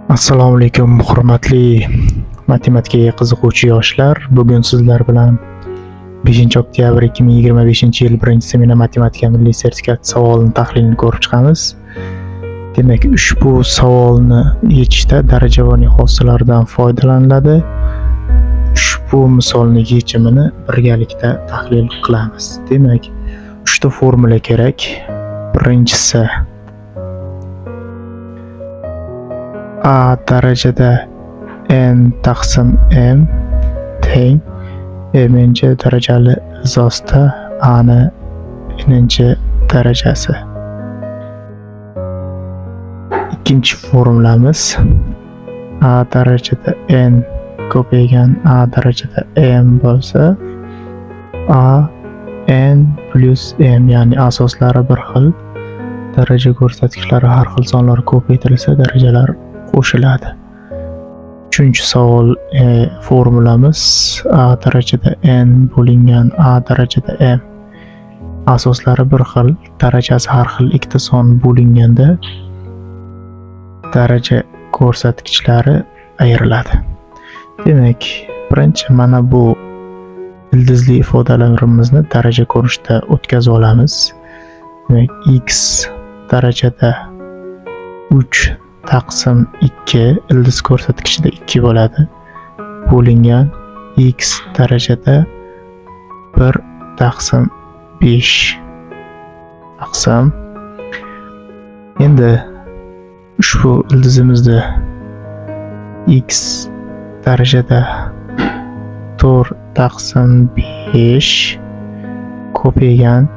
Assalomu alaykum, hurmatli matematikaga qiziquvchi yoshlar. Bugun sizlar bilan 5-oktyabr 2025-yil 1-semina matematika milliy sertifikat savolini tahlilini ko'rib chiqamiz. Demak, ushbu savolni yechishda darajavoniy xossalaridan foydalaniladi. Ushbu misolni yechimini birgalikda tahlil qilamiz. Demak, 3 ta formula kerak. Birinchisi a darajada n taqsim m teng m-inchi darajali izosida a ni n-inchi darajasi. Ikkinchi formulamiz a darajada n ko'paygan a darajada m bo'lsa a n plyus m, ya'ni asoslari bir xil, daraja ko'rsatkichlari har xil sonlar ko'paytirilsa darajalar qo'shiladi. Uchinchi savol formulamiz a darajada n bo'lingan a darajada m, asoslari bir xil, darajasi har xil ikkita son bo'linganda daraja ko'rsatkichlari ayriladi. Demak, birinchi mana bu ildizli ifodalarimizni daraja ko'rinishda o'tkazib olamiz. Demak, x darajada 3 taqsim 2 ildiz ko'rsatkichida 2 bo'ladi, bo'lingan x darajada 1 taqsim 5 taqsim. Endi ushbu ildizimizda x darajada 4 taqsim 5 ko'paygan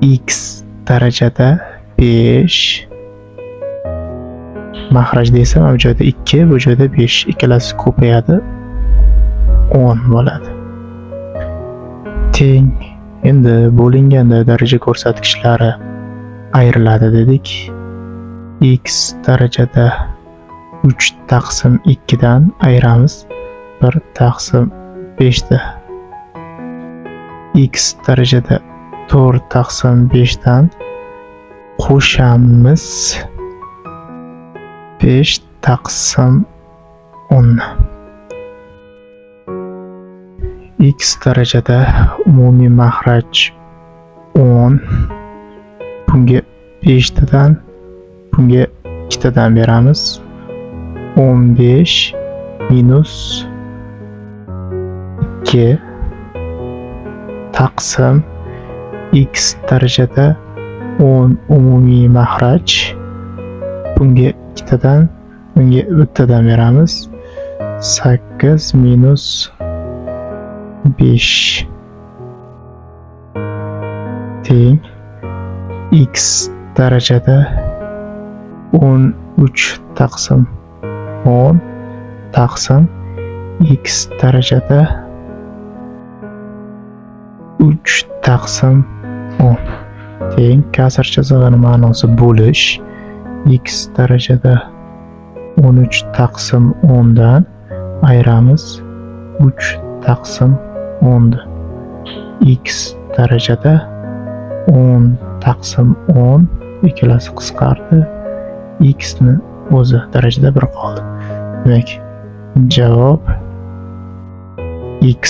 x darajada 5, mahraj desa mana bu joyda 2, bu joyda 5, ikkalasi ko'payadi, 10 bo'ladi. Teng. Endi bo'linganda daraja ko'rsatkichlari ayriladi dedik. X darajada 3 taqsim 2 dan ayiramiz 1 taqsim 5 da. X darajada 4 taqsim 5 dan qo'shamiz 5 taqsim 10. X darajada umumiy mahraj 10, bunga 5 tadan, bunga 2 tadan beramiz. 15 minus 2 taqsim x darajada 10 umumiy mahraj, bunga 2 tadan, bunga 1 tadan beramiz. 8 minus 5 teng x darajada 13 taqsim 10 taqsim x darajada 3 taqsim 10 teng kasr chizig'ini ma'nosi bo'lish, x darajada 13 taqsim 10 dan ayiramiz 3 taqsim 10. X darajada 10 taqsim 10, ikkalasi qisqardi, x ni o'zi darajada 1 qoldi. Demak, javob x.